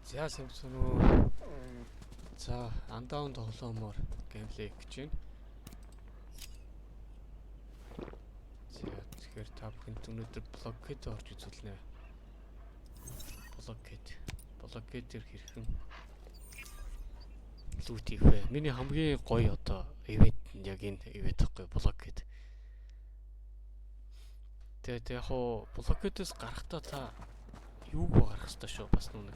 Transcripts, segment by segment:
За сайн уу. За Undawn тоглоомоор gameplay гэж байна. За тэгэхээр та бүхэнд өнөөдөр Blockade орж үзүүлнэ. Blockade. Blockade дээр хэрхэн loot хийх вэ? Миний хамгийн гоё одоо event нь яг энэ event гэхгүй Blockade. Тэгээд яг хуу Blockade-с гарахдаа та юуг гарах ёстой шүү бас нүг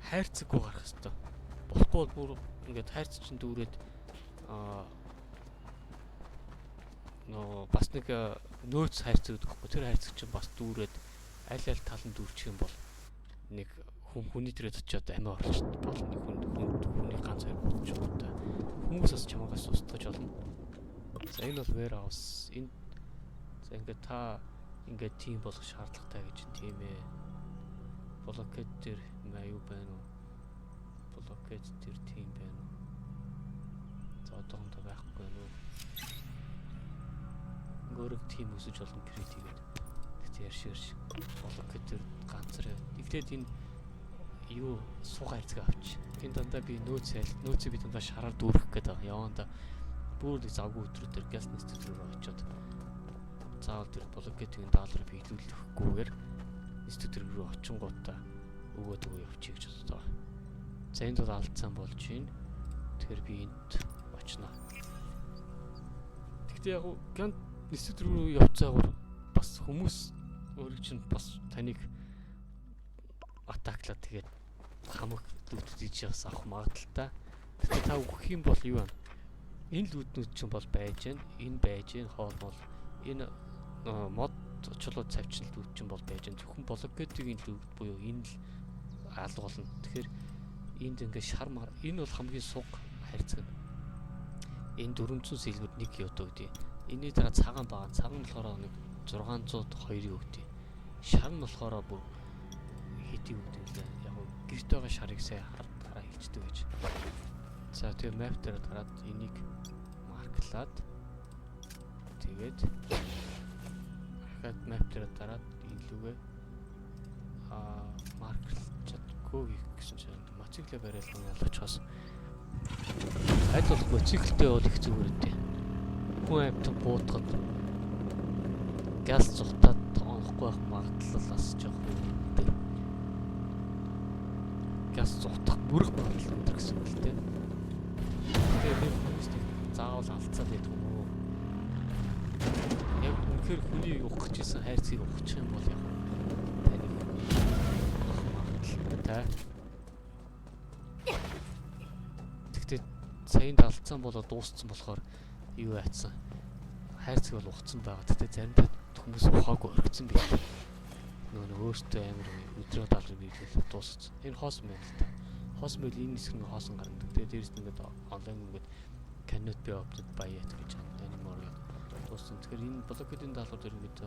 хайрцаггүй гарах ёстой. Болохгүй бол бүр ингээд хайрцаг чинь дүүрээд нөө бас нэг нөөц хайрцаг гэдэг байхгүй. Тэр хайрцаг чинь бас дүүрээд аль аль тал нь дүүрчих юм бол нэг хүн хүний дээрээ очиод амиа оруулж бол нэг хүн хүний ганц хоёр бодчих та. Хүмүүс бас чамаагаас устгаж болно. За энэ бол warehouse. Энэ за ингээд та ингээд тийм болох шаардлагатай гэж тийм ээ. Blockade дээр юу байна уу? Blockade дээр тийм байна уу? За одоохондоо байхгүй байна уу? Өөрөг тийм өсөж олон крит хийгээд. Тэгтээ ярьш ярьш. Blockade дээр ганцар. Эхлээд энэ юу суух хайрцаг авч. Энэ дандаа би нөөц айл нөөцөө би дандаа шараар дүүргэх гээд байгаа. Яванда бүр нэг завгүй өдрүүдээр газ нэстэг рүү очиод заавал тэр блокетийн даалгаврыг биелүүлэхгүйгээр институт рүү очингуудаа өгөөд өгөө явчих гэж бодод байгаа. За энд бол алдсан болж байна. Тэгэхээр би энд очно. Гэхдээ яг гэнт институт рүү явцаагаар бас хүмүүс өөрийг чинь бас таныг атаклаа тэгээд хамаг лүүдүүдийг чи бас авах магадaltaй. Тэгэхээр та өгөх юм бол юу вэ? Энэ лүүднүүд чинь бол байж гэн, энэ байж гэн, хоол бол энэ мод чулуу цавчин лүүд чинь бол байж гэн. Зөвхөн блокетийн лүүд буюу энэ л алга болно. Тэгэхээр энд ингээд шар мар энэ бол хамгийн суг хайрцаг. Энэ 400 сэлбэр нэг юутай өгдөө. Энийний дараа цагаан байгаа. Цагаан болохоор нэг 602-ыг өгдөө. Шар нь болохоор бүр хэдий өгдөг лээ. Яг гэрт байгаа шарыг сайн хараа хэлждэг гэж. За тэгээ map дээр дараад энийг марклаад тэгээд дахиад map дээр дараад энэ лүгээ марклж чадгүй гэсэн чинь мотоциклээ бариад л ялгачаас аль болох мотоциклтэй бол их зүгээр үү. Хүн амьтан буудахад газ зугтаад онохгүй байх магадлал бас жоох өндөр. Газ зугтах бүрэх магадлал өндөр гэсэн үг л дээ. Тэгээ би хүмүүсийг заавал алцаад байдаг юм уу? Яг үнэхээр хүний ухах гэжсэн хайрцгийг ухчих юм бол яг таныг авах магадлалтай. Тэгтээ саянд алдсан болоо дууссан болохоор юу яатсан. Хайрцаг бол ухцсан байгаа. Тэгтээ заримдаа хүмүүс ухаагүй орхисон байх. Нөгөө өөртөө амар өдрөө даалгаврыг биелүүл дууссан. Энэ хоосон байл л та. Хоосон байл энэ хэсэг нь хоосон гарнадаг. Тэгээ дээрээс нь ингээд онлайн ингээд cannot be opted by yet гэж anymore гэдэг дууссан. Тэгэхээр энэ блокетийн даалгавар дээр ингээд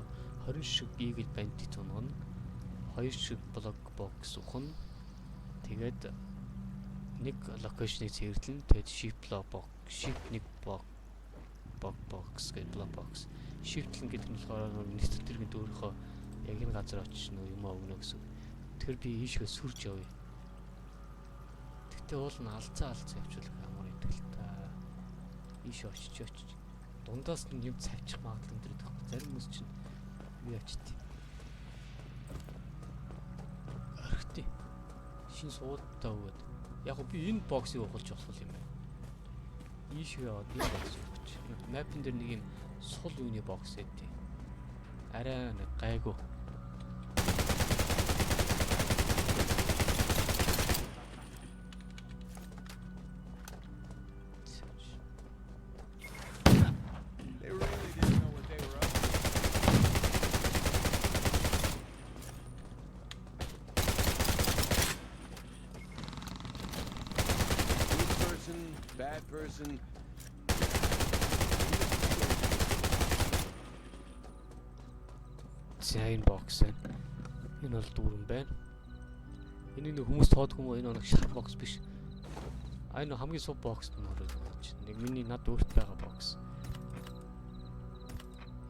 20 шиг Eagle Bandit унгана. 2 шиг block box ухна. Тэгээд нэг локейшнийг цэвэрлэн. Тэгээд ship block box, ship нэг block box гэдэг block box. Shift-лэн гэдэг нь болохоор нийт тэргэнд өөрийнхөө яг энэ газар очиж нөө юм өгнө гэсэн. Тэгэхээр би ийшээ сүрж явъя. Тэгтээ уул нь алцаа алцаа явчихвал амар идэг л та. Ийшээ очиж очиж дундаас нь юм цавчих магадлал өндөр гэдэг байхгүй. Зарим хүмүүс чинь юу ячт. Орхитой. Шин суудаа өгөөд. Яг би энэ боксыг ухалж болох юм байна. Ийшээ яваад энэ бокс ухаж. Мапн дээр нэг юм сул юуны бокс эдээ. Арай нэг гайгүй. They really didn't know what they were up to. Good person, bad person. За энэ бокс байна. Энэ бол дүүрэн байна. Энийг нэг хүмүүс тоодгүй юм уу? Энэ нэг шар бокс биш. А энэ хамгийн сул бокс нь өөрөө чинь. Нэг миний над өөрт байгаа бокс.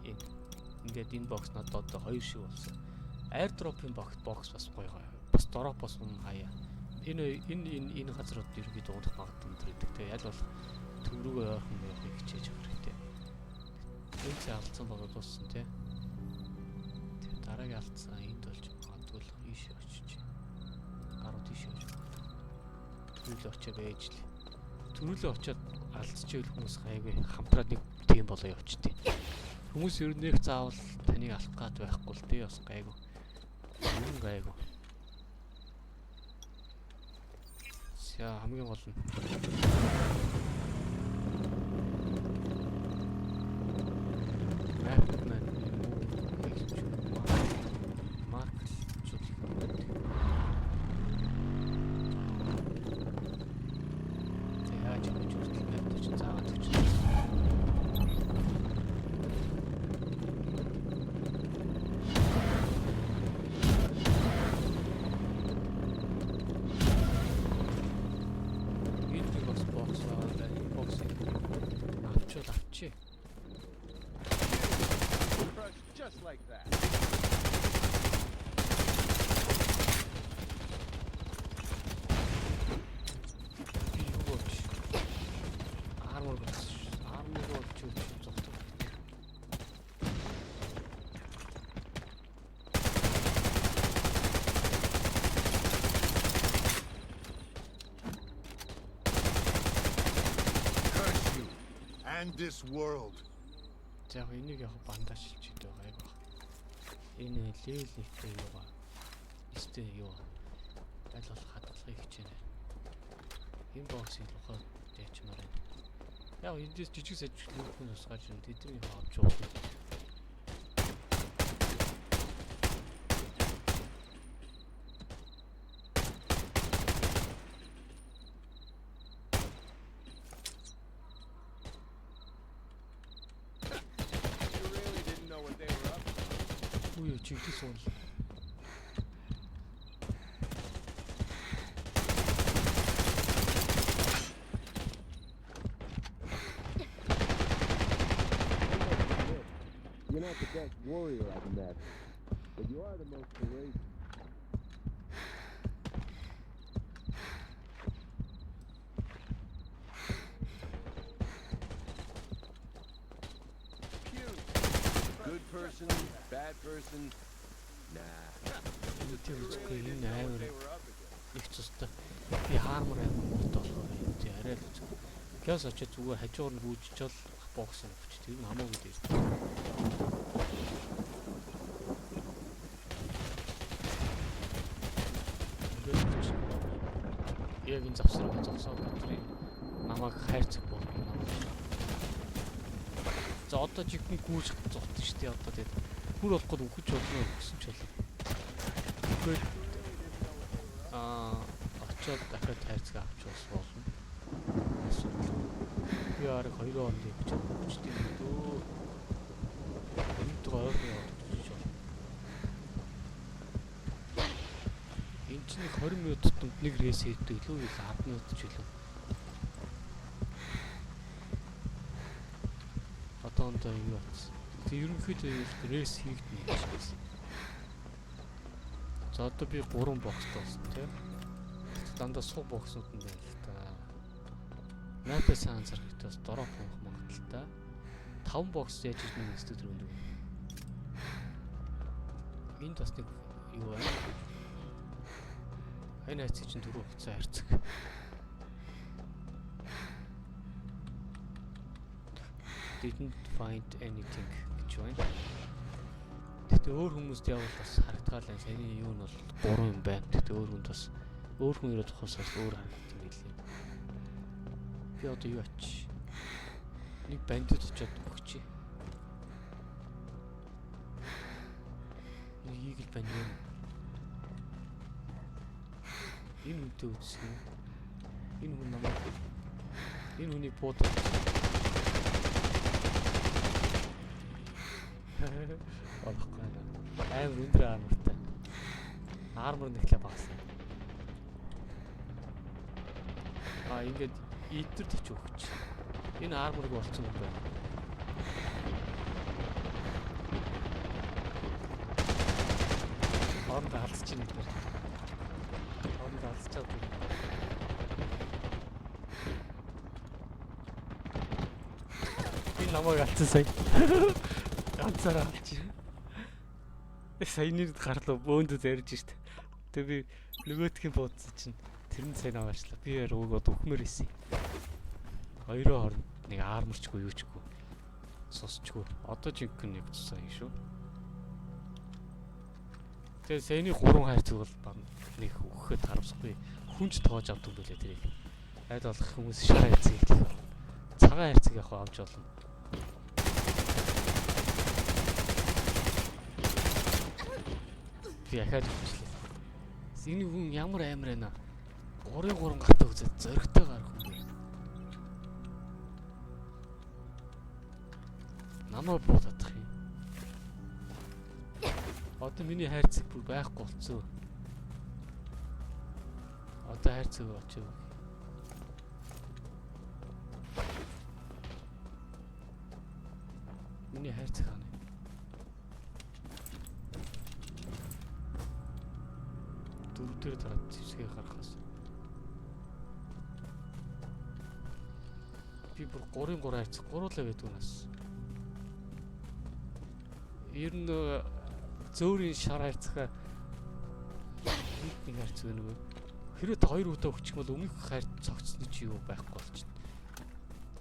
Энэ ингээд энэ бокс надад одоо 2 шиг болсон. Airdrop-ын бокс бас гоё гоё. Бас drop бас юм хаяа. Энэ энэ энэ энэ газрууд ерөнхийдөө унах магадлал өндөр байдаг. Тэгээ аль болох төв рүүгээ ойрхон явахыг хичээж явах хэрэгтэй. Энэ зэ алдсан болоод дууссан тий. Тэгээ дараагийн алдсан энд болж магадгүй л ийшээ очиж. Гарууд ийшээ очиж магадгүй. Төрүүлээ очиад байж л. Төрүүлээ очиад алдчихвэл хүмүүс гайгүй хамтраад нэг тийм болоо явчихдээ. Хүмүүс ер нь нэг заавал таныг алах гад байхгүй л тий бас гайгүй. Ер нь гайгүй. За хамгийн гол нь map маань mark лжуулах юм байна. За яаж хийж хүртэл map дээр чинь заагаад өчнө. Энд нэг бас box байгаа даа. Энэ box ыг авчвал авчи. Crushed just like that. Би юу болж? Armor болсон шүү. Armor болж юу ч зогтох хэрэгтэй. Curse you and this world. За яг энийг яг бандажлж идэв гайг баг. Энэ level 1-тэй юу ба? 9-тэй юу? Аль болох хадгалахыг хичээнэ. Энэ box ыг ухаад яачмаар байна. Яг эндээс жижиг сажиг хүн ус гарч ирнэ. Тэдний яг авч явах. They really didn't know what they were up to. Үгүй юу чигдэл суул. You're not the best warrior I've met, but you are the most courageous. Puny. Good person, bad person. Nah. Үүтэй үзэхгүй Really энэ didn't know what амар they were up against. их цустай. Би armor амар муутай болохоор юм тий арай л үзэхгүй. Chaos очиж зүгээр хажуугаар нь гүйжчихэл box авч. Тэр нь хамаагүй дээ. Ингээд очиж яг энэ завсрыг зогсоод бидний намайг хайрцаг болно намайг. За одоо жигэн гүйж зогтсон шүү дээ одоо тэгээд бүр болох гээд үхэж болно үхсэн ч болно. Үхээд аа очиод дахиад хайрцаг авч бас болно. Асуудал. Би арга 2 хононд явж байгаа хүчтэй юм дөө. Энд ойрхон яваад очиж болно. Энд чинь нэг 20 минут тутамд нэг рейс хийдэг лүү или 10 минут ч илүү. Одоо юу атсан. Тэгээ ерөнхийдөө рейс хийгдэнэ гэж байна. За одоо би 3 box той болсон тийм. Дандаа суу box нууд нь байна л та. Map аас анзаарах хэрэгтэй бас drop унах магадлалтай. 5 box яаж хийж нэг өстө төрөнд өгнө. Энд бас нэг юу байна? Энэ хайрцаг чинь дөрөв хугацаа хайрцаг. Didn't find anything гэж байна. Гэхдээ өөр хүмүүст явбал бас харагдгаал байна. Саяны юу нь бол 3 юм байна. Гэхдээ өөр хүнд бас өөр хүн ирээд тухаас бас өөр харагдсан юм билээ. Би одоо юу ачи? Нэг бандит очиод өгчээ. Нэг eagle бандит. Энэ хүнтэй үзсэн юм. Энэ хүн намайг энэ хүний буудаад болохгүй байна. Амар өндөр armor тай. Armor нэхлээ багасна. А ингээд идэр төч өгч. Энэ armor ыг олцсон юм байна. Хоорондоо алдчихээн эдгээр. Хоорондоо Алцчаад байна. Би намайг алдсан сая. Ганцаараа алчих. Саяны гарлуу бөөндө зорж штт. Тэгээ би нөгөөтхийн буудсан чинь тэр нь сайн аваачлаа. Би яар уг од өхмөр исэн. Хоёрын хооронд нэг арморчгүй юу чгүй. Сусчгүй. Одоо жинхэнэ нэг цусаа юм шүү. Тэгээ саяны гурван хайрцаг бол нэг өгөхөд харамсахгүй. Хүнч тоож авдаг юм билээ тэрийг. Аль болох хүмүүс шар хайрцаг хэлэх. Цагаан хайрцаг яг авч болно. Би ахаад өгчлээ. Энэ хүн ямар амар байна. 3-ын 3 гартаа үзээд зөрөгтэй гарах юм бэ. Намаа буудах юм. Одоо миний хайрцаг бүр байхгүй болцсон. Одоо хайрцаг очив. Миний хайрцаг хаана юм? Дөрөв дээр дараад зэвсгээ гаргахаас. Би бүр 3-ын 3 хайрцаг гуруулаа байдаг нас. Ер нь зөөрийн шар хайрцага нэг хайрцаг нөгөө хэрвээ та хоёр удаа өгчих юм бол өмнөх хайр цогцсны чи юу байхгүй болчихно.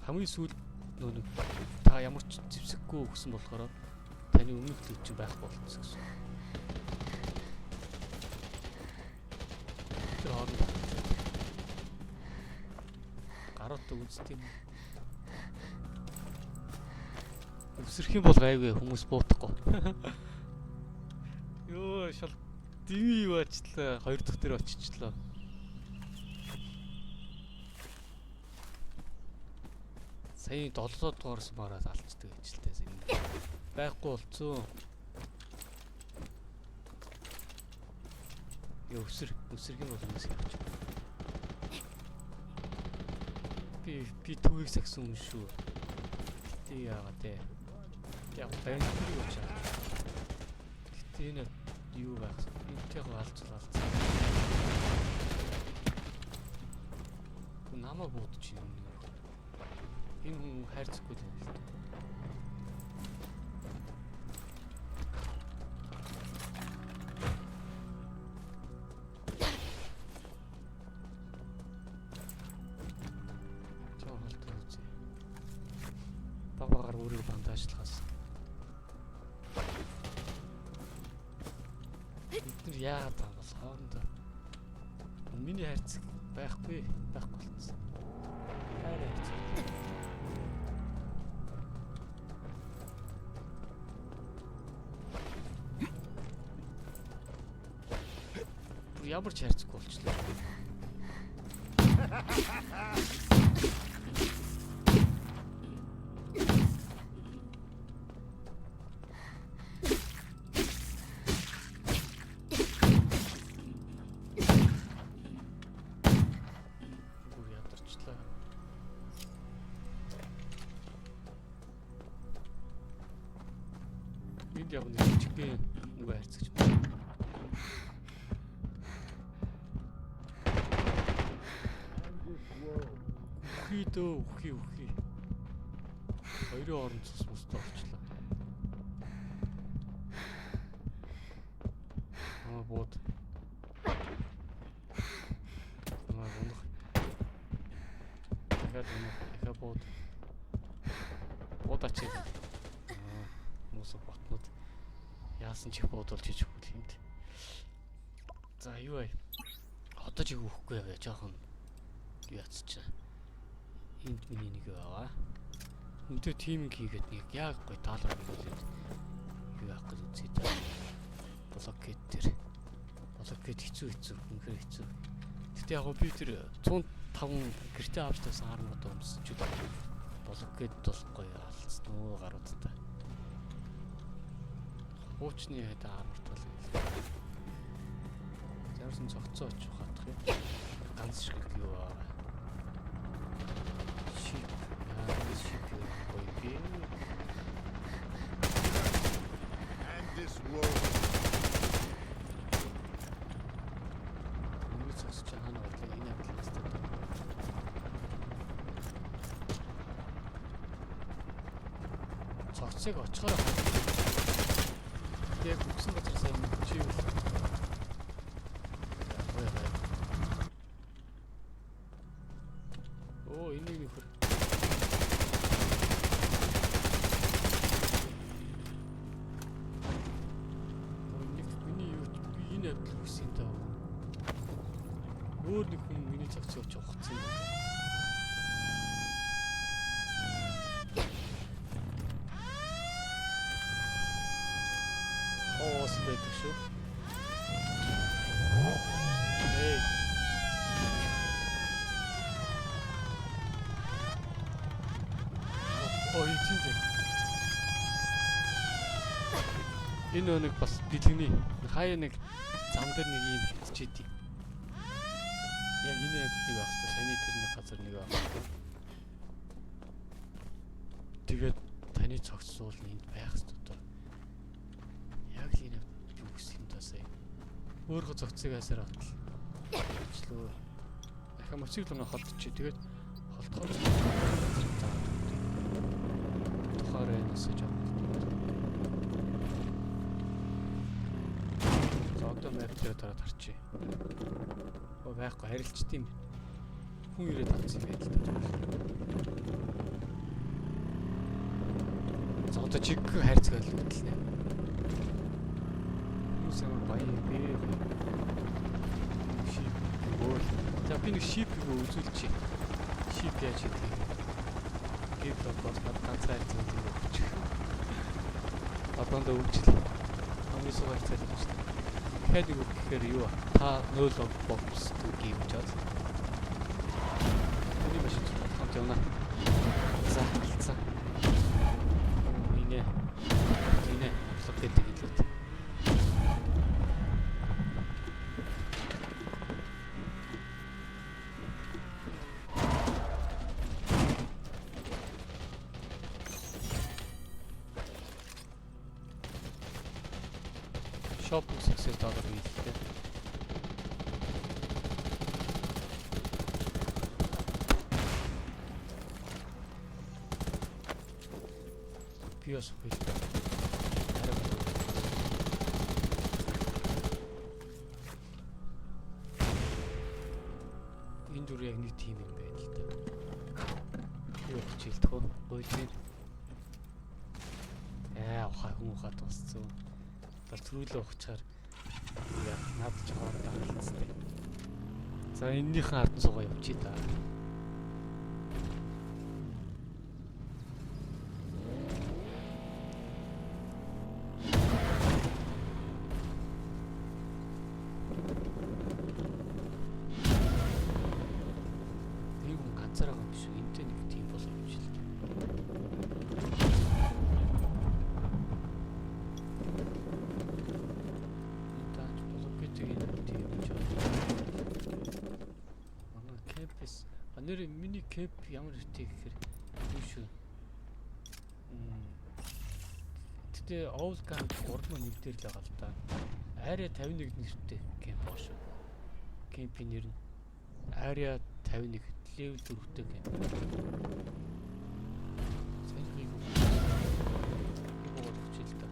Хамгийн сүүл нөгөө нэг та ямар ч зэвсэггүй өгсөн болохоор таны өмнөх лүү чинь байхгүй болчихсон гэсэн. Тэр хооронд гаруудаа үздэг юм. Өвсрөх юм бол гайгүй хүмүүс буутахгүй. Йоо шал дими юу ачлаа. Хоёр дахь дээр очичлаа. Сая 7 дугаарс мараад алдчихдаг ажилтайс энэ. Байхгүй болцсон. Йоо өсрөх юм бол хүмүүс явчих. Би төвийг сагсан юм шүү. Гэтэ яагаад те. Яг баримтыг уучаа. Гэтэ энэ юу байх вэ? Энд яг алцсан. Намайг буудаж юм. Энэ хүн хайрцаггүй л юм л дээ. Жоо холдоо үзье. Баг багаар өөрийгөө бандажлахаас. Бид нар яагаад байгаа бол хоорондоо миний хайрцаг байхгүй болчихсон. Хайр хайрцаг. Бүр ямар ч хайрцаггүй болчихлоо. Бүр ядарчлаа. Энд яг нэг жижигхэн нөгөө хайрцагч байна. Үхий дөө үхий. Хоёрын оронд цус мустай болчлоо. Аа бууд. Аа унах. Дахиад унах. Дахиад бууд. Буудаач. Аа хүмүүс ботнод яасан ч их буудулж иж өгөх юм дээ. За юу вэ? Одоо ч их өгөхгүй яваа жоохон яцчих. Энд миний нэг байгаа. Өнтөө тим хийгээд нэг яг гоё таалал хийгээд юу яах гэж үзье та. Блокет тэр. Блокет хэцүү үнэхээр хэцүү. Гэтэ яг би тэр 105 гэртээ авч тавьсан армууд өмсч үү. Блокет бол гоё алдсан өө гаруудтай. Хуучны хайда армарт бол юм. Замарсан цогцоо очих хатах юм. Ганц шиг юу аа. Шип. Яа, шип юу гоё би. And this world. Миний цогцож байгаа. Цогцыг очихоор яг үгсэн газар сайн мэдчихвэл. За, гоё гоё. Оо, энэ нэг нөхөр. Ой, нэг миний юу ч би энэ авдал үгсэн даа. Өөр нэг хүн миний цогцыг очиж ухацсан юм байна. Оос байдаг шүү. Эй. Ой, тийм тийм. Энэ нэг бас бэлгэний хаяа нэг зам дээр нэг юм хятчихдээ. Яг энэ яг нэг байх хэрэгтэй. Саяны тэрний газар нэг байх хэрэгтэй. Тэгээд таны цогцсуул нь энд байх хэрэгтэй доо. Яг л энэ юу гэсэн юм даа сая. Өөрийнхөө цогцыг хайсаар атал. Явчлаа. Дахиад мотоцикл руу холдчих. Тэгээд холдохоор заагаад өгдөг. Тухаараа энэсэж авах. За, одоо map дээр дараад харчээ. Оо, байхгүй, харилцт юм. Хүн ирээд авсан юм байл та. За, одоо чигхэн хайрцаг байлгүй. Хүмүүс ямар баян бэ? Sheep өөр. За, би нэг sheep үзүүлчихье. Sheep яаж хийдгийг. Give логоос над ганц хайрцаг тийм өгчих. Одоондоо өгчлээ. Хамгийн сууг хайрцаг л шүү дээ. Дахиад нэг үг гэхээр юу та no log box to give гэж байна. Миний машин хамт явна. За, хэлсэн. Инээ. Инээ авлага гэдэг хэлээд. Shopping success доллар хийлээ. Би бас хэлээ. Арай болов. Энэ дүр яг нэг тим юм байна л да. Юу хичээлдэх вэ? Гуйж байна. Аа, ухаа хүн ухаа дууссан. Бол төрүүлээ ухачаар яа над жоохон дагалцтай. За, энэнийхэн ард нь суугаа явчих та. Тэр хүн ганцаар байгаа юм биш үү? Энтэй нэг тийм болоо юм шиг л. Энэ тааж блокетиг энэ тийм юм чи. Манай campus а нэр миний camp ямар нэртэй гэхээр юу шүү. Гэтэ Owl Camp 3.1 дээр л байгаа л да. Area 51 нэртэй camp байгаа шүү. Camp-ийн нэр нь Area 51 level 4-тэй camp. Сайн юу бод хичээл та.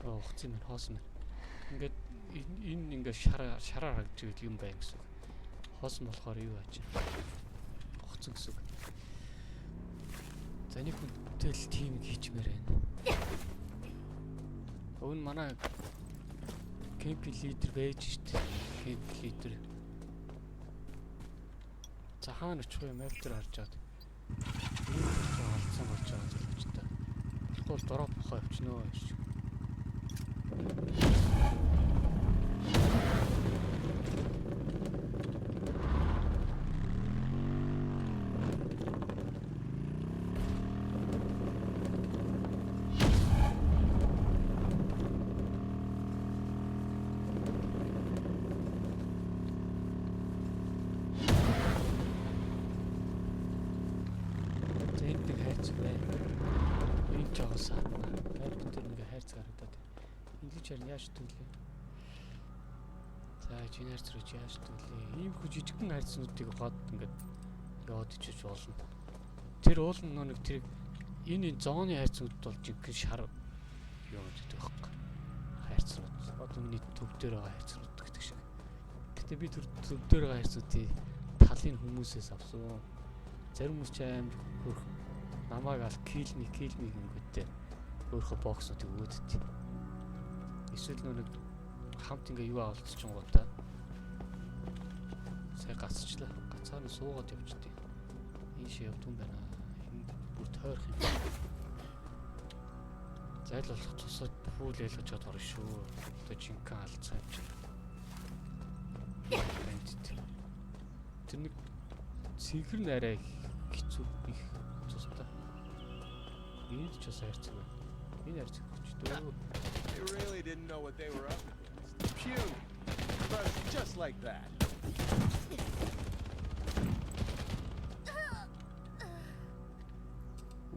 Оо, хуцсан юм, хоосон юм. Ингээд энэ ингээд шараа шараа харагдаж байвал юм байна гэсэн үг. Хоосон болохоор юу яаж хуцсан гэсэн үг. За, нэг хүнтэй л team хийчмээр байна. Өвн манай camp leader байж штт. Camp leader. За, хаана очих вэ? Map дээр харж чад. Энэ төрлийн алдсан болж байгаа залуучтай. Тэгэхгүй бол drop ухаа явчихнө гэж. Хайрцаг байна. Энэ жоохон саатна. Байр битэр нэг хайрцаг харагдаад байна. Ингэж харин яаж түлээ? За энэ хайрцаг руу яаж түлээ? Ийм хүү жижигхэн хайрцнуудыг гоод ингээд яваад ичиж болно. Тэр уул нь нэг тэр энэ зооны хайрцагуд бол жинхэнэ шар юу гэдэг байхгүй. Хайрцагнууд. Одоо миний төв дээр байгаа хайрцагнууд гэдэг шиг. Гэтэ би тэр төв дээр байгаа хайрцагуудыг талын хүмүүсээс авсан. Зарим хүмүүс ч амар хөөрхөн. Намайг ал kill me kill me гингүүтээ өөрийнхөө бокснуудыг өгөөддөг. Эсвэл нэг хамт ингээ юу авалцчихгоо та. Сая гацчлаа. Гацаар нь суугаад явчихдээ. Ийшээ явдсан байна. Энэ бүр тойрох юм. Зайл болох цусаад пүүл ялгаж чад орно шүү. Одоо жинхэнэ алдсан юм чинь. Бандит. Тэр нэг цэнхэр нь арай хэцүү их цустай. Энд ч бас хайрцаг байна. Энэ хайрцаг өчтөө. They really didn't know what they were up against. Puny. Crushed just like that.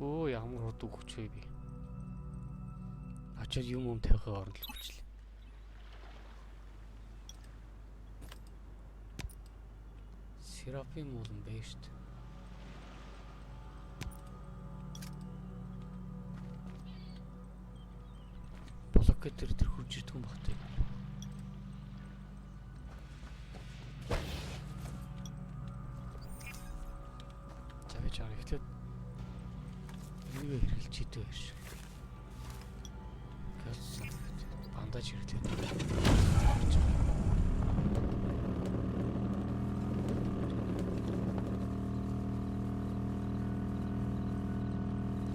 Өө ямар хурд өгч вэ би. Ачаад юм юм тавихын оронд л өгчлээ. Серафим уулан байж штт. Блокет тэр тэр хурж ирдэг юм багтай. За би чаар эхлээд энийг хэрэглэж идэв шиг. Газ бандаж хэрэглээд.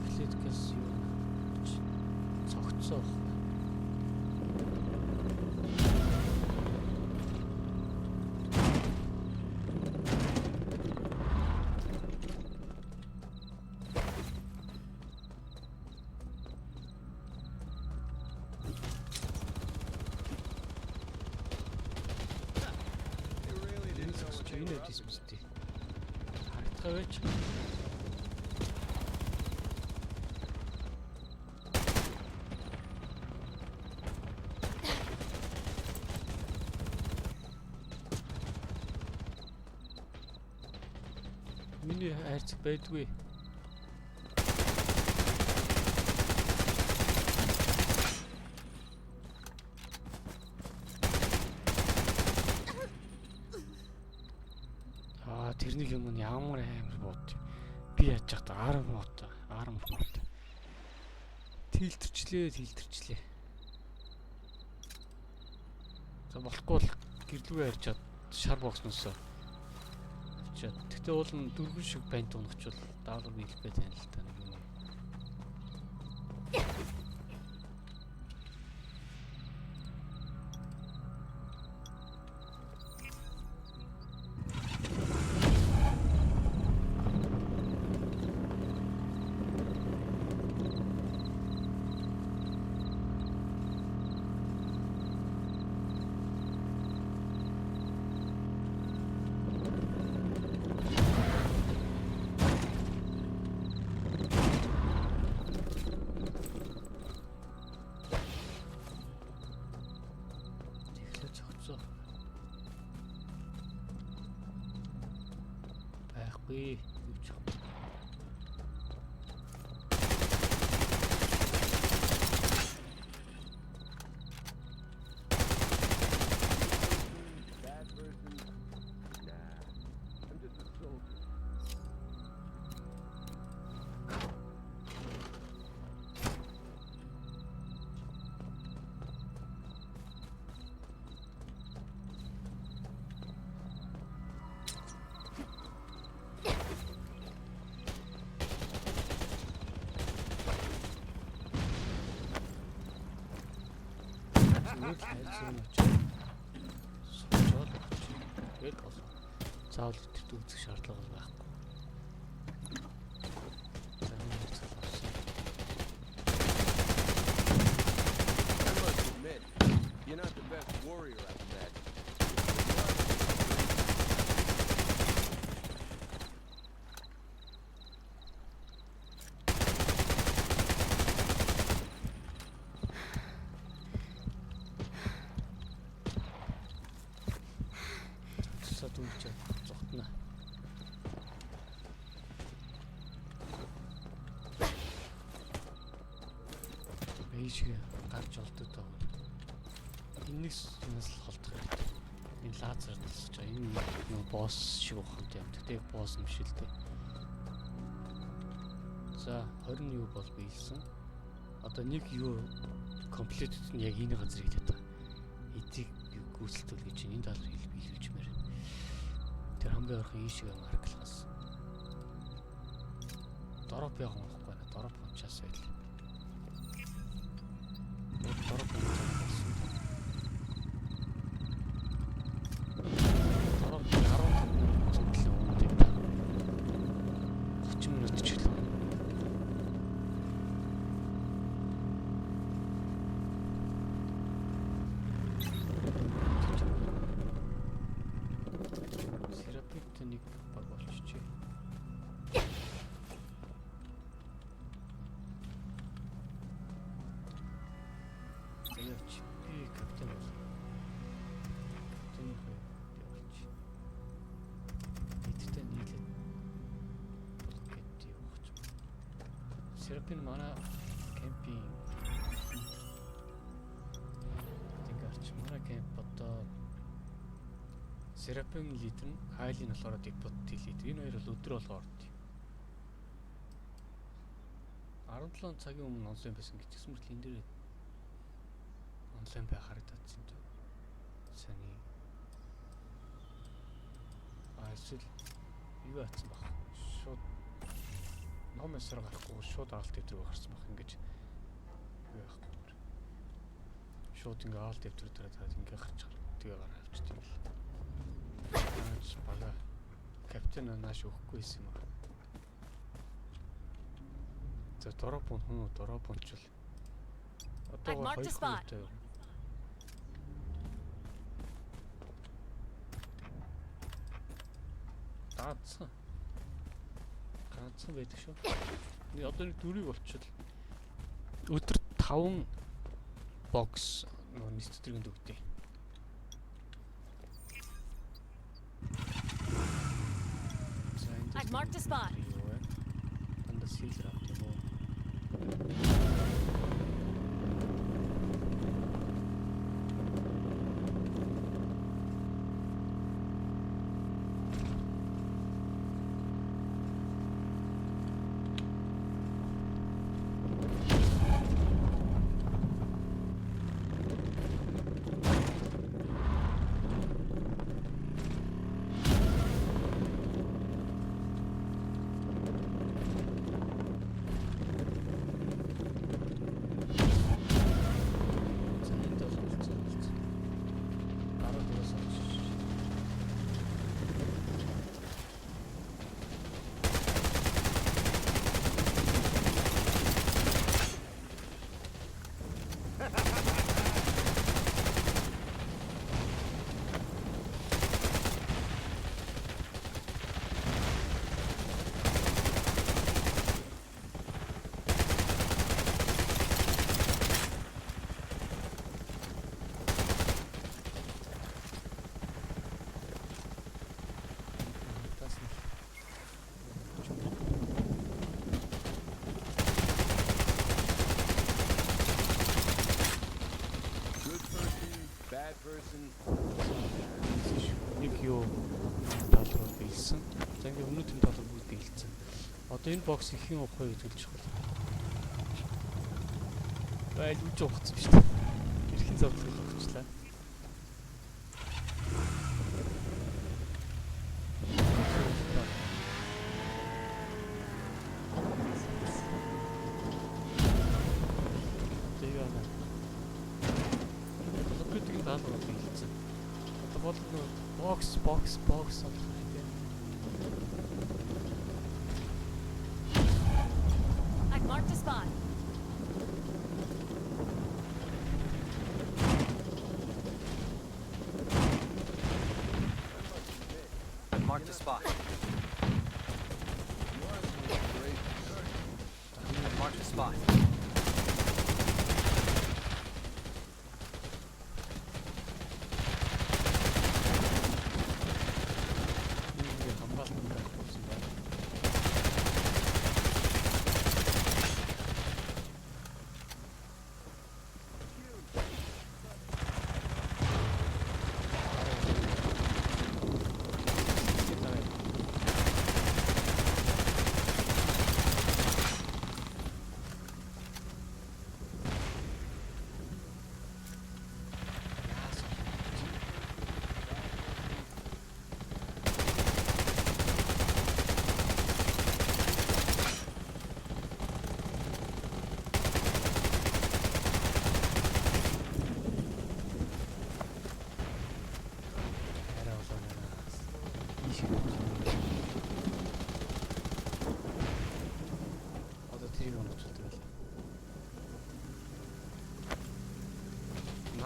Эхлээд газ юу цогцсон. They really Энэ didn't know what зогсож they энэ were up явж against. мэт. Харагдгаа байж. Миний хайрцаг байдгүй. Аа тэрнийг юм нь ямар амар бод. Би яаж яхад 10 мод 10 мод. Тэлтэрчлээ, тэлтэрчлээ. За болохгүй бол гэрлүүгээ ярьчаад шар боксноос авчиад. Тэгтээ уул нь дөрвөн шиг банд унахчвал даалгавар биелэхгүй тань л та нэг юм. Тэгэхээр цогцоо. Байхгүй юу ч юм. Bad person? Nah. I'm just a soldier. Зүгээр л хайрцаг нь очиж суучаад очиж. Тэгэл болно. Заавал тэрт үзэх шаардлага бол байхгүй. За энэ хайрцаг авсан. I must admit, you're not the best warrior I've met. But you are the best. Ийшээ гарч олдод байгаа. Энэс юмас л холдох хэрэгтэй. Энэ лазер тусаж байгаа. Энэ нөө босс шиг ухаантай юм. Тэгтээ босс юм шиг л дээ. За 20 юу бол биелсэн. Одоо нэг юу complete нь яг энэ газар хэлээд байгаа. Эдийг гүйцэлдүүл гэж энэ тал руу биелүүлжмээр. Тэр хамгийн ойрхон ийшээ mark лахаас. Drop яг унахгүй байна. Drop унчаас байл. Drop унчаас болсон. Drop 15 минут л ундаг юм да. 30 минут ч гэлээ. Серапит нэг баг болчихжээ. За явч. Би капитан бол. Капитаны хоёр би болч. Эдтэй нийлээд блокет явах ч. Серапин манай camp ийн Тэнгэрч манай camp одоо Серапин лидер нь Хайлын болохоор deputy лидер. Энэ хоёр бол өдөр болго орд. 17 цагийн өмнө онлайн байсан гэжсэн мөртөл энэ дээр онлайн бай харагдаад юм. Саний. А эсвэл юу атсан бах. Шууд ном эсрэг гарахгүй шууд alt дэвтэр гарсан бах ингэж юу яахгүй. Шууд ингээ alt дэвтэр дээр дараад ингээ гарч тэгээ гараа авчт юм л. Наач бага капитан нааш өгөхгүй байсан юм аа. За drop хүн үү drop унчвал одоо I've marked a хоёр spot. хүнтэй. Даацсан. Ганцхан байдаг шүү. Нэг одоо нэг дөрвийг болчихвол өдөр 5 box нөгөө нийт өдрийн өгдөө. За энэ I've marked a spot. юу вэ? Дандаа silver авт юм уу? За энд бол болцсон болцсон. Дараа дээрээс авчих. Тас нь. Good person, bad person. Нэг юу тал руу биелсэн. За ингээ өмнөд тал руу бүгд биелсэн. Одоо энэ box ихэн явах вэ гэж чухал. Айл үж ухацсан шүү дээ. Эрхийн зовлон ухчлаа. Тэгээ яана. Компьютерийн даалгавар биелсэн. Одоо бол нөө box box box олох хэрэгтэй. I've marked a spot. I've marked a spot. You are some inspiration. I've marked a spot. Энэ ингээ хамгаалалт байх болсон байна.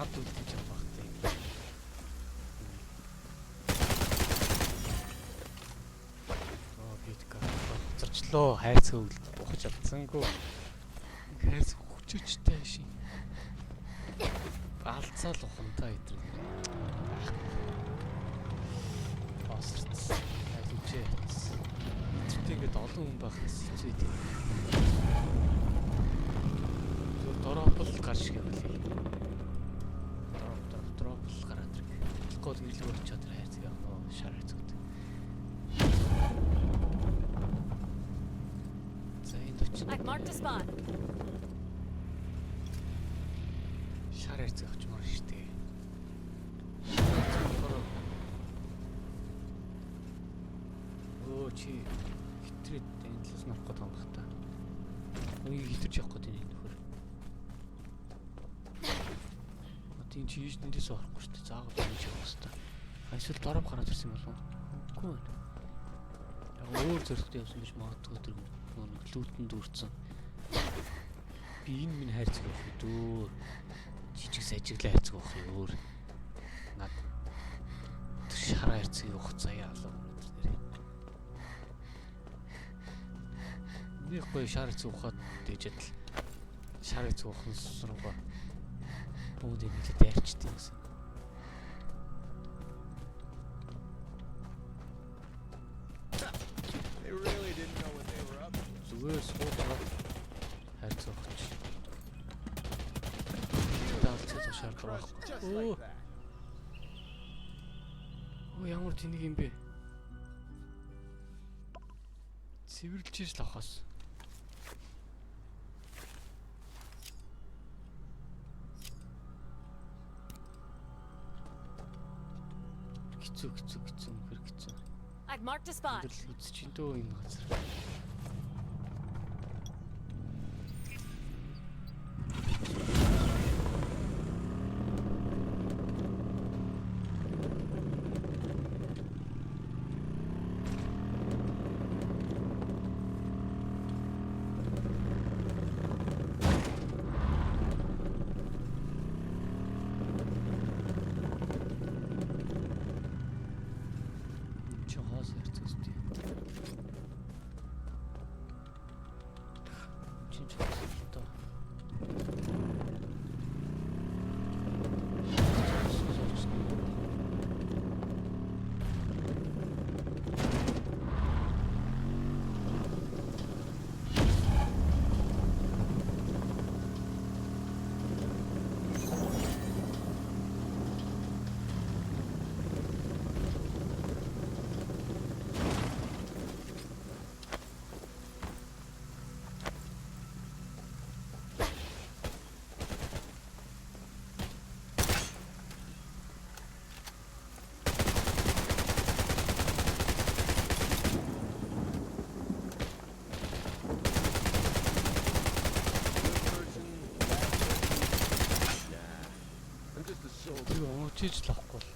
Над үлдээж байгаа бах тийм. Оо битка хоцорчлоо. Хайрцаг ухаж алдсангүй. Хайрцаг хүчээчтэй шин. Алцаал ухамтай идэр. Осорцсон. Аль үжээ. Эдэртэй ингээд олон хүн байх хэвчээ тийм. Зүгээр drop л гарч гэвэл. Drop drop drop л гараад ирэх. Тэгэхгүй бол ирлэг очиод тэр хайрцаг явах нөө шар хайрцагт. За энд очиод I've marked a spot. Шар хайрцаг авчмаар штэ. Өө чи хитрээд энэ талаас нь орох гээд байгаа юм бах та. Үнийг хитэрч явах гээд энэ нөхөр. Одоо энэ чи ийш нэндээс орохгүй штэ. Заавал энэ чи явах хэвээр. А эсвэл drop гараад ирсэн юм болов уу? Үгүй байна. Яг өөр зорилготой явсан гэж магадгүй тэр нөгөө нэг loot энд дүүрсэн. Би энэ минь хайрцаг явах дөө. Жижиг сажиглаа хайрцаг явах юм өөр. Над тэр шар хайрцаг явах заяа алга өнөөдөр нэрээ. Нэг гоё шар хайрцаг ухаад дээжэд л шар хайрцаг ухан сургаа бүгд нийлээд дайрчихдээ гэсэн. They really didn't know what they were up to. Зүгээр суугаад хайрцаг ухаж. Даалцаа шар Crushed байхгүй. just Өө like that. Өө ямар тэнэг юм бэ? Цэвэрлж иж л авахаас. Хэцүү хэцүү хэцүү үнэхэр хэцүү. I've marked a spot. Өндөрлөл үзэж ин дөө энэ газар. Энд чи хоос харьцаа өстэй. Чи ч хоос л доо. Good person, bad person? Nah. I'm just a soldier. Тэр оновчиж л авахгүй бол.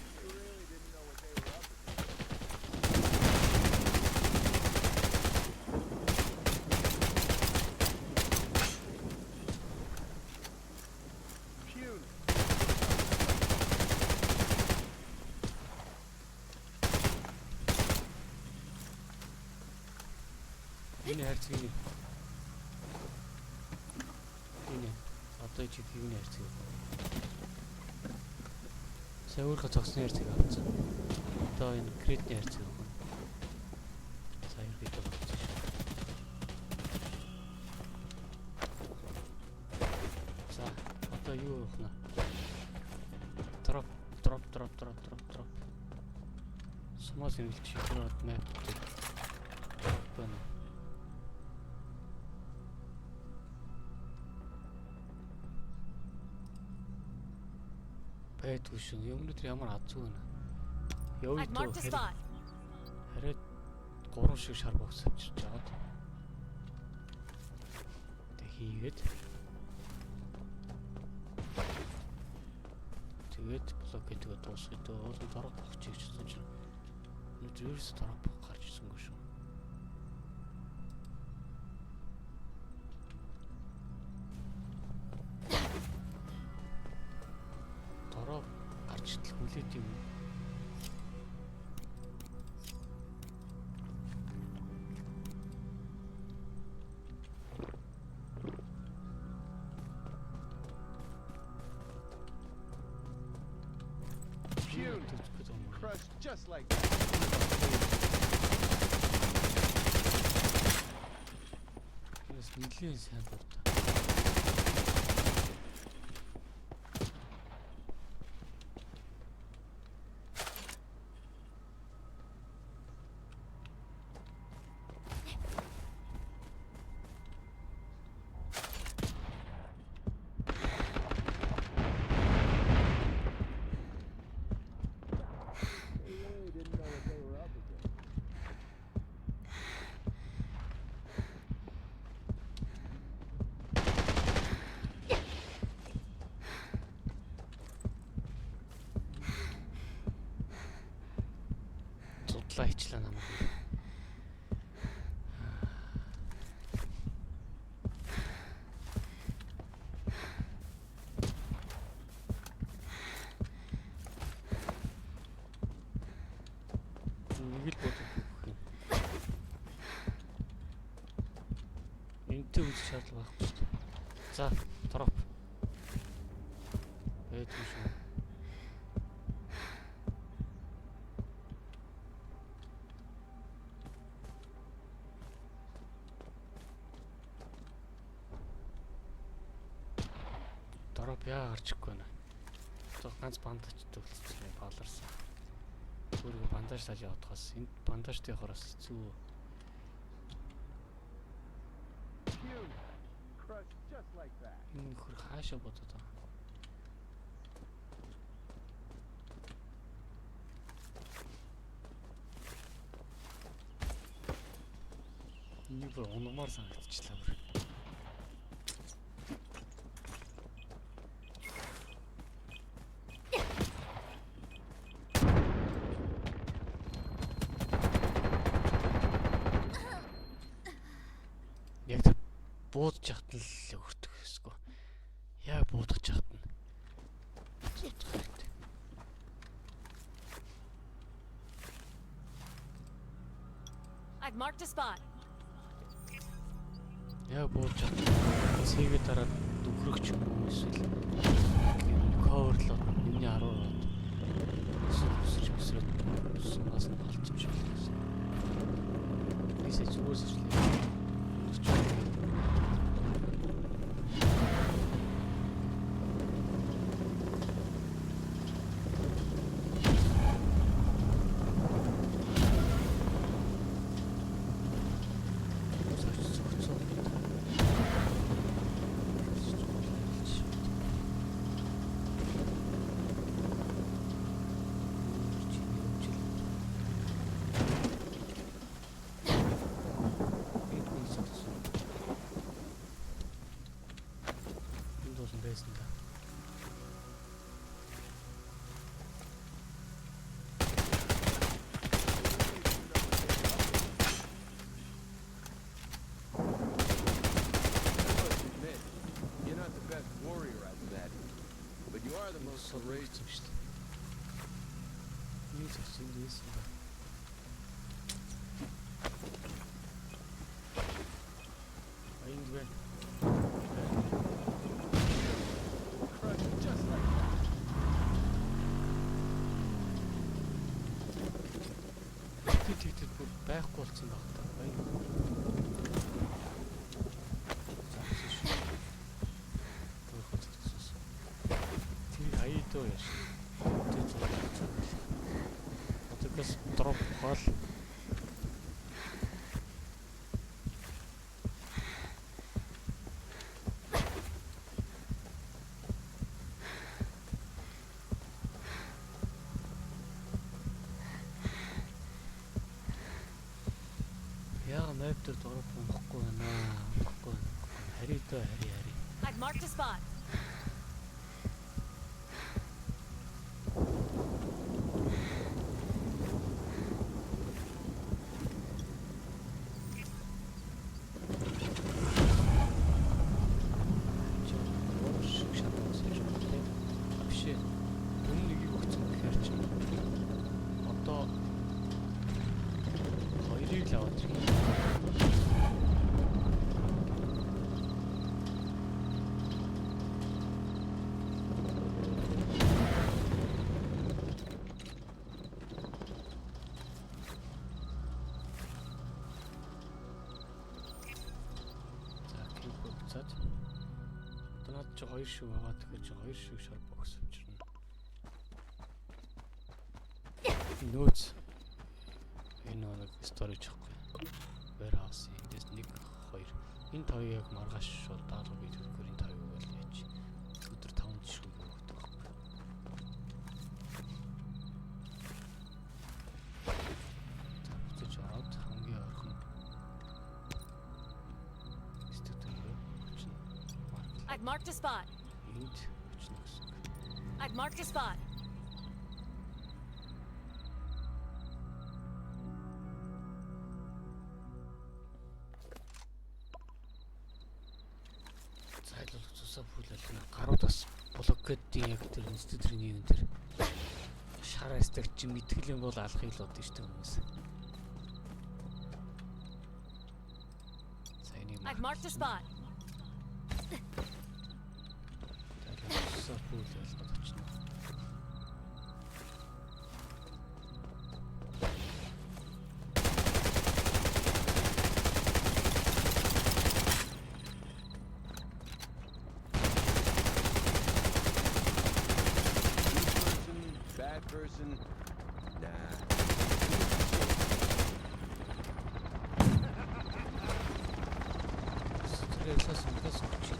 They really didn't know what they were up against. Puny. Энэ хайрцаг нь. Энэ. Одоо чи хийвний хайрцаг. Сая өөрийнхөө цогцны хайрцаг авсан. Одоо энэ crate ний хайрцаг өгнө. За ерөөдөө болчихсон шүү. За одоо юу явах нэ? Drop drop drop drop drop drop. Сумаас хэрэглэж шийдвэр map дээр drop байна уу? Байдгүй шүү. Өнөөдөр ямар азгүй байна. Явъя I've marked a дөө. spot. Харин 3 шиг шар богс авчирч жагаад. Тэг хийгээд. Тэгээд блок гэдэг дуусгая дөө. Уул нь дорог богч гэж бодсон чинь Ерөөс drop гарч ирсэнгүй шүү. Drop гарч итэл хүлээд юм. Puny. Төцөх юм. Crushed just like that. Бас нэлийн сайн дуртай. They really didn't know what they were up against. Судлаа хичлээ намайг. Нэг л бодох юм. Энтэй үзэх шаардлага байхгүй шүү дээ. За, drop. Ээдгүй шүү. Drop яа гарч ирэхгүй байна. Одоо ганц бандажтай болчихсон баларсан. Өөрийгөө бандажлаж явахаас энд бандажтай явахаар бас хэцүү. Puny. Crushed just like that. Энэ нөхөр хаашаа бодод байгаа юм? Энийг бүр унагмаар санагдчихлаа бүр. Яг тэр буудаж яхад нь л өртөх хэсгүй. Яг буудаж яхад нь. Зодох хэрэгтэй. I've marked a spot. Яг буудаж яхад нь цэгээ дараад нүхрэх ч юм уу эсвэл юм коверлоод юмны аруугаад эсвэл өсөж өсрөөд сунаас нь алдчих болох. Би сая зүгээс ирлээ. Өсч байна. Энд бол байсан да. I must admit, you're not the best warrior I've met, but you are the most courageous. Сургууль шүү дээ. Нэг зогсон юм байсан ба. Энд байна. Crushed just like that. Тэг тэг тэг бүр байхгүй болсон баг та. Баян. Зогсон шүү. Өөрөө зогссон. Тэр хаядуу яаш. Тэр зогссон. Одоогоос дроп хоол. Яа map дээр drop унахгүй байна. Унахгүй байна. Хари дөө хари хари. I've marked a spot. Чи хоёр шиг байгаа. Тэгэхээр чи хоёр шиг шар box авчирна. Нөөц. Энэ нэг storage ахгүй. Warehouse эндээс 1 2. Энэ тавыг яг маргааш шууд даалгавар биелүүлэхээр энэ тавыг бол яаж өдөр 5 шүг өгдөг байхгүй. За буцаж ороод хамгийн ойрхон студио очно. Марк I've marked a spot. энд очно гэсэн үг. I've marked a spot. Зайлуулах цусаа бүлээл гарууд бас блоккодын яг тэр институтын юм тэр шар астаг чи мэтгэл юм бол алахыг л бодсон шүү дээ хүмүүс. За энийг I've marked a spot. Зайлуулах цусаа бүлээл очно. Good person, bad person. Nah. Стреллээс өмнөөс очно.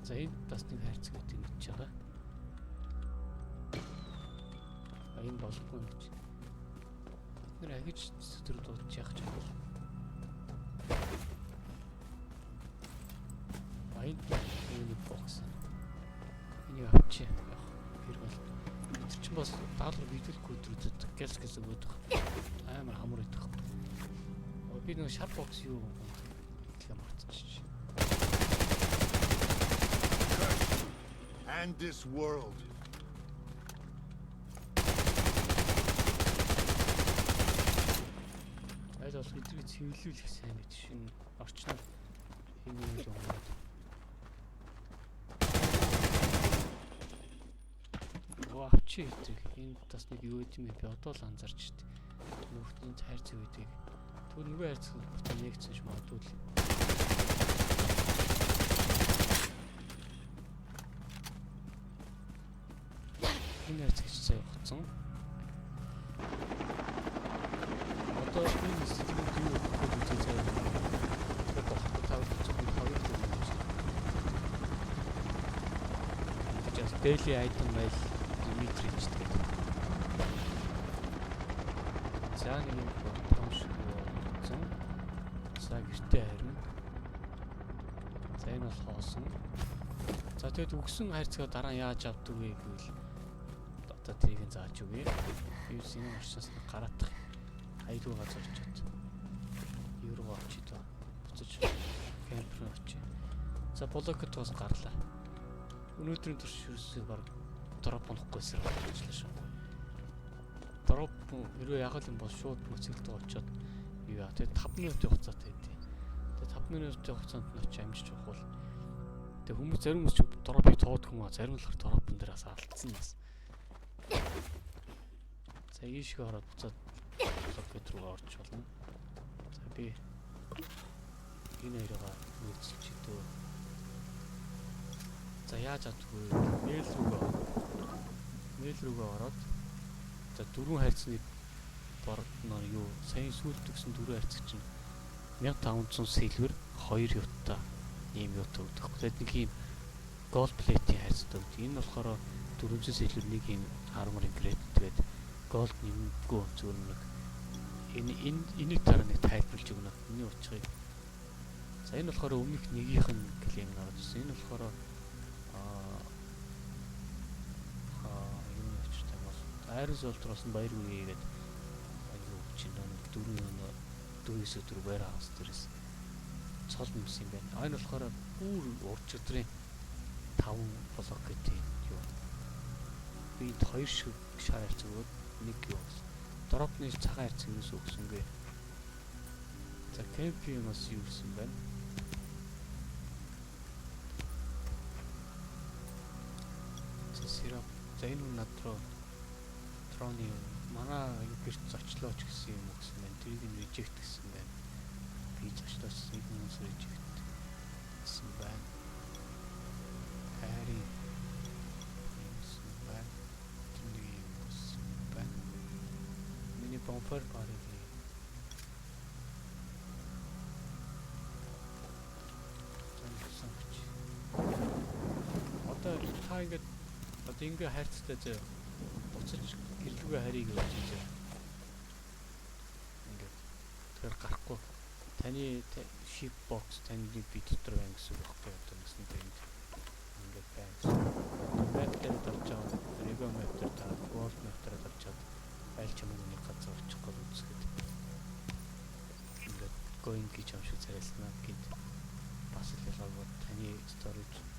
За энэ бас нэг хайрцаг гэдэг мэдж байгаа. А энэ болохгүй юм гэж. Бид нэр ахиж сэтрүү дуудаж яах ч юм бол. А энэ нэг бокс. Энийг авчи. Яг хэрэг бол. Тэр чинь бас даалгавар биелүүлэхгүй өдрүүдэд гэлс гэлс өгөөд байгаа. Амар хамар идэх. Би нэг шар бокс юу гэхээ мартчихчих. Curse you and this world. Аль болох эдрийг цэвэрлүүлэх сайн мэт шинэ орчноор энэ юм унаад. Оо авчи эдрийг. Энэ бас нэг юу гэдэм бэ? Би одоо л анзаарч шít. Нөхдөний хайрцаг гэдгийг. Тэгвэл нөгөө хайрцаг буцаа нэгдсэн ч магадгүй л. Энэ хайрцаг ч сая ухацсан. Одоо энэ сэтгэлд юу өгөх вэ гэж заяа. Тэгэхээр болохгүй тав зөвхөн тавыг өгнө гэж. Just daily item mail Дмитрий ч гэдэг. За нэг юм том шиг болсон. За гэртээ харина. За энэ бол хоосон. За тэгэд үгсэн хайрцгаа дараа нь яаж авдаг вэ гэвэл одоо тэрийг нь зааж өгье. Юус энэ орчноос нь гараадах аюулгүй газар очиод юу руу очие доо. Буцаж camp руу очие. За блокет бас гарлаа. Өнөөдрийн турш ерөөсөө баг drop онохгүй сэр болчихлоо шүү. Drop хэрвээ яг л юм бол шууд мөцөлтөд очиод юу яа. Тэгээ 5 минутын хугацаатай байдیں۔ Тэгээ 5 минутын хугацаанд нь очиж амжиж явах бол тэгээ хүмүүс зарим хүмүүс ч drop ыг тоодог юм а зарим нь болохоор drop н дээр бас алдсан бас. За ийшээ ороод буцаад блокет руу орж болно. За би энэ хоёроо нөөцлөж идөө. За яаж авдаггүй вэ? Mail рүүгээ ороод за дөрвөн хайрцны бор нөр юу саяын сүүлд өгсөн дөрвөн хайрцаг чинь 1500 silver 2 юутай ийм юутай өгдөг. Тэгээд нэг ийм gold plate-ийн хайрцагтай өгдөг. Энэ болохоор 400 silver нэг ийм armor upgrade тэгээд gold нэмэггүй зүгээр нэг энэ энэ энийг дараа нэг тайлбарлаж өгнө. Миний учрыг. За энэ болохоор өмнөх нэгийнх нь claim орж ирсэн. Энэ болохоор аа юу учиртай бол Iron Soldier-оос нь баяр хүргэе гэдэг юу чинь нэг дөрвөн юм дөрвөөс өдөр warehouse дээрээс цол нэмсэн юм байна. А энэ болохоор бүр урд өдрийн 5 блок гэдэг юу. Би энд хоёр шиг шар хайрцаг өгөөд нэг юу болсон. Drop ны цагаан хайрцаг юус өгсөнгүй. За, camp бас юу гэсэн байна? За, syrup. За, энэ хүн над руу троны манай юу гэрт зочлооч гэсэн юм уу гэсэн байна. Тэрийг нь reject гэсэн байна. Би зочлооч, энэ хүмүүс reject гэсэн байна. Хайрын юмсан байна. Тэр нэг юм болсон байна. Миний bonfire party сонгоч. Одоо та ингээд одоо ингээ хайрцтай зөө. Буцаж гэрлүүгээ харийг явуулж зөө. Ингээд тэгэхээр гарахгүй. Таны ship box таны би дотор байна гэсэн үг байхгүй, одоо нэсэнтэй энд ингээд байна гэсэн. Map дээр дарж байгаа. Rego map дээр дараад, world map дээр дарж чад аль ч юм нэг газар очих гол үзэхэд ингээд going гэж юм шиг царайлснаа гэд бас л ялгаагүй таны storage